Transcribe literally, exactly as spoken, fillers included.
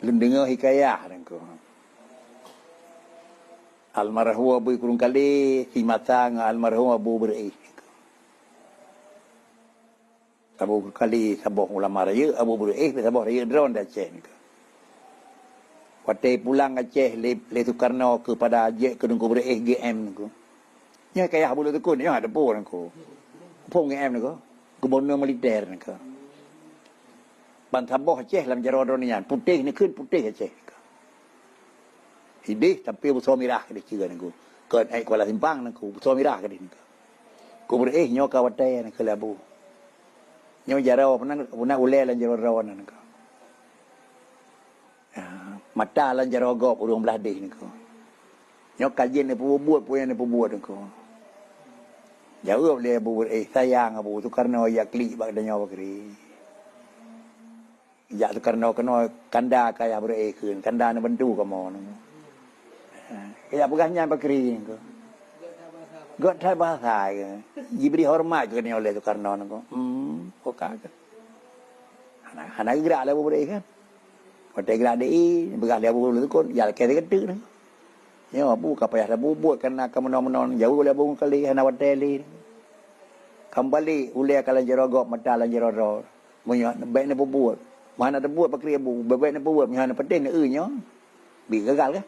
Lôn deungoe hikayah nangku. Almarhum Abu Kurung Kali, si masa ngon almarhum Abu Beureu'éh. Abu Kurung Kali saboh ulama rayeuk, Abu Beureu'éh saboh rayeuk droe di Aceh nangku. Watée pulang Aceh lé, lé Sukarno keupada jeuet keu Teungku Beureu'éh G M nangku. Nyoe hikayah buleuen teukon, nyoe hana teupeu nangku. Phon G M nangku. Gubunur militer nangku. Ban saboh Aceh lam jaroe droe nyan, putéh neukheun putéh Aceh. Idéh tapi beusoe mirah keudéh ceue nangku. Kon ék Kuala Simpang nangku, beusoe mirah keudéh nangku. Teungku Beureu'éh nyoe ka watée nangku lé Abu. Nyoe jaroe peunan, peunan ulée lam jaroe droe nangku. Ah, mata lam jaroe gob ureuëng blaih déh nangku. Nyoe ka jeuet neupeubuet peue nyang neupeubuet nangku. Jaweueb lé Abu Beureu'éh, "Sayang Abu, Sukarno jak klik bak tanyoe bakri." Jak Sukarno keunoe kanda keu Ayah Beureu'éh kheun, kanda neubantu kamoe nangku. Ah, jak peugah nyan bakri nangku. Göt that bahasa ke. Jibri horeumat keu nyoe lé Sukarno nangku. Hmm, oka ke. Hana, hana geugrak lé Abu Beureu'éh kan. Watée geura di, peugah lé Abu Lukon, ya lakée sigeuteu nyoe. Nyoe Abu ka payah tabubuet, kareuna ka meunoe-meunoe, jaweueb lé Abu Kali hana watée lé. Kambali ulée ka lam jaroe gob, mata lam jaroe droe. Meunyoe bék neupeubuet. Meunyoe hana teubuet pakri Abu, bék-bék neupeubuet, meunyoe hana patéh neu nyoe. Bi gagal kah?